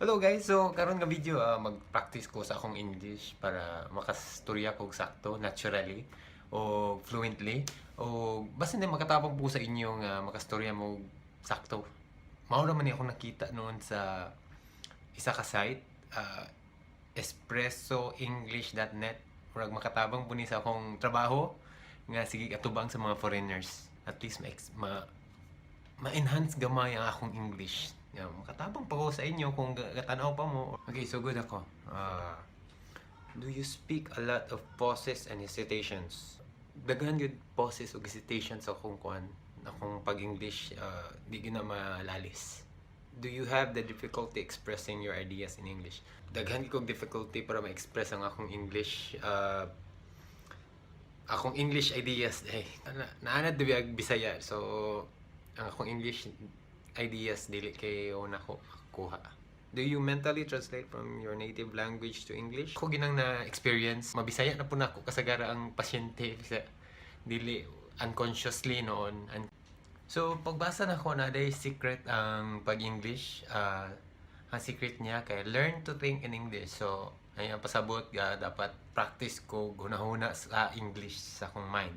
Hello guys, so karon nga video, mag-practice ko sa akong English para makastorya ko og sakto, naturally o fluently, o basta hindi makatabang po sa inyo nga makastorya mo og sakto. Mao ra man ni akong nakita noon sa isa ka site, espressoenglish.net. Murag makatabang po ni sa akong trabaho nga sige atubang sa mga foreigners. At least ma ma-enhance gamay ang akong English. Yeah, makatabang pa ko sa inyo kung gatanaw pa mo. Okay, so good ako. Do you speak a lot of pauses and hesitations? Daghan gyud pauses ug hesitations sa akong kuan, akong pag-English, di gyud na malalis. Do you have the difficulty expressing your ideas in English? Daghan gyud kog difficulty para ma-express ang akong English, akong English ideas eh na, naanad dibi ag Bisaya, so ang akong English ideas dili kay nako kuha. Do you mentally translate from your native language to English? Ako ginang na experience, mabisaya na po nako kasagara ang pasyente sa dili unconsciously noon. So pagbasa nako na day secret ang pag-English, ang secret niya kay learn to think in English. So ay ang pasabot ga dapat practice ko hunahuna sa English sa akong mind.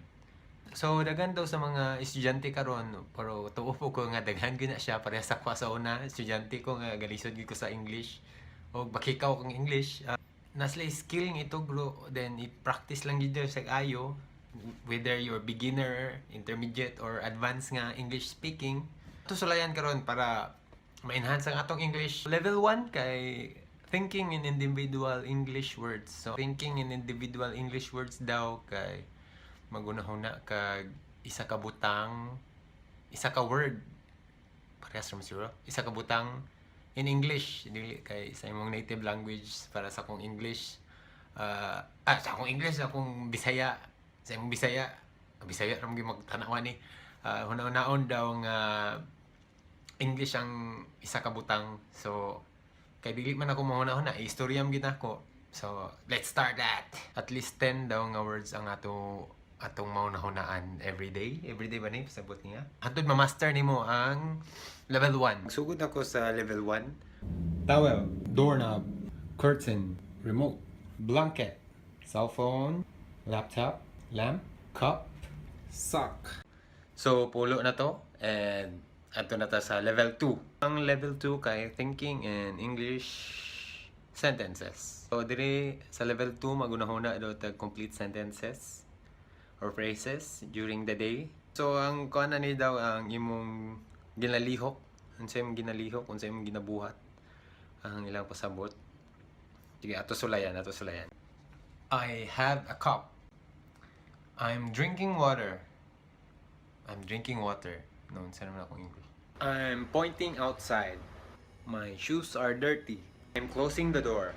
So daghan daw sa mga estudyante karon, pero tuo po ko nga daghan gyud na siya parehas sa sa una, estudyante ko nga galisod gyud ko sa English o bakikaw kong English. Na sila skill nga itugro, then i-practice lang gyud sa ayo, whether you're beginner, intermediate or advanced nga English speaking. Ato sulayan karon para ma-enhance ang atong English. Level 1 kay thinking in individual English words. So thinking in individual English words daw kay magunahuna kag isa ka butang, isa ka word, parehas ra man siguro, isa ka butang in English, dili kay sa imong native language. Para sa akong English, sa akong English, sa akong Bisaya, sa imong Bisaya, Bisaya ra man gyud magtanawa ni, huna-hunaon daw nga English ang isa ka butang. So kay dili man ako mahuna-huna, istorya man gyud nako. So let's start that. At least 10 daw nga words ang ato atong mahuna-hunaan every day. Every day ba ni pasabot niya? Hantod ma-master nimo ang level 1. Sugod ako sa level 1. Towel, doorknob, curtain, remote, blanket, cell phone, laptop, lamp, cup, sock. So, pulo na to and ato na ta sa level 2. Ang level 2 kay thinking in English sentences. So, dire sa level 2 magunahuna daw tag complete sentences or phrases during the day. So, ang kuan na ni daw ang imong ginalihok, unsa imong ginalihok, unsa imong ginabuhat, ang ilang pasabot. Sige, ato sulayan, ato sulayan. I have a cup. I'm drinking water. I'm drinking water. No, unsa naman akong English? I'm pointing outside. My shoes are dirty. I'm closing the door.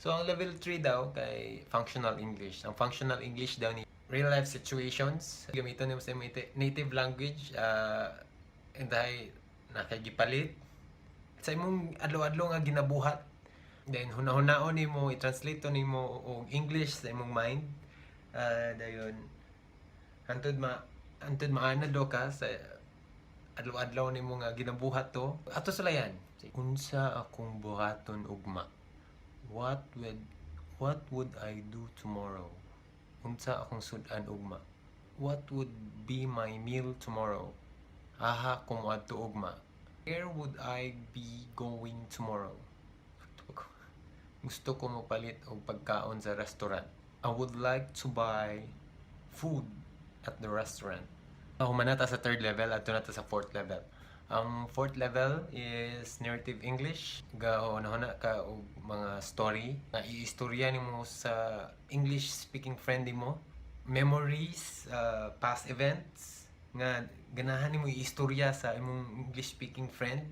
So, ang level 3 daw kay functional English. Ang functional English daw ni real life situations. Gamiton nimo sa imong native language, inday nakagipalit sa imong adlaw-adlaw nga ginabuhat. Then hunahunahon nimo, i-translate to nimo og English sa imong mind. Dayon hantod maana do ka sa adlaw-adlaw nimo nga ginabuhat to. Ato sulayan. Unsa akong buhaton ugma? What would I do tomorrow? Unsa akong sud-an ugma? What would be my meal tomorrow? Aha ko moadto ugma? Where would I be going tomorrow? Gusto ko mopalit og pagkaon sa restaurant. I would like to buy food at the restaurant. Ako man na ta sa third level, adto na ta sa fourth level. Ang fourth level is narrative English. Gahuna ka og mga story nga iistorya nimo sa English speaking friend nimo. Memories, past events nga ganahan nimo iistorya sa imong English speaking friend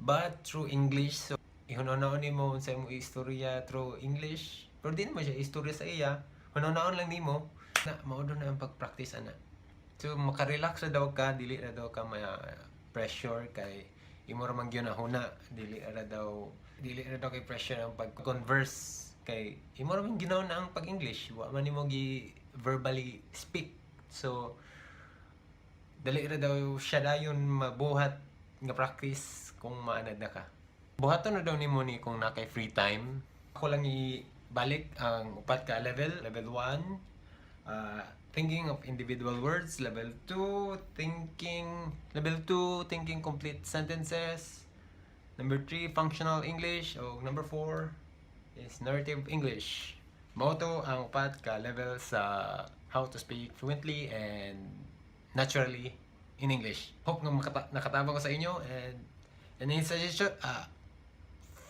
but through English. So ihuna-hunaon nimo unsa imong istorya through English. Pero di mo siya istorya sa iya. Hunahunahon lang nimo na mao na ang pag-practice ana. So makarelax na daw ka, dili na daw ka ma pressure kay imo ra man gyud huna, dili ra daw kay pressure ang pag-converse kay imo ra man ginawa na ang pag-English, wa man nimo gi verbally speak. So dali ra daw siya dayon mabuhat nga practice kung maanad na ka. Buhaton na daw nimo ni kung naa kay free time. Ako lang ibalik ang upat ka level. Level 1, thinking of individual words. Level 2, thinking. Level 2, thinking complete sentences. Number 3, functional English. O number 4 is narrative English. Mao to ang upat ka level sa how to speak fluently and naturally in English. Hope nga nakatabang ko sa inyo and any suggestion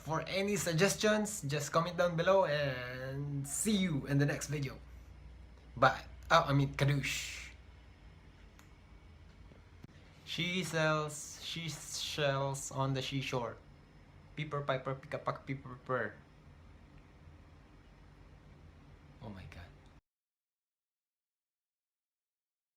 for any suggestions, just comment down below and see you in the next video. Bye. Oh, I mean, kadoosh. She sells she shells on the seashore. Peeper piper pick a pack peeper per.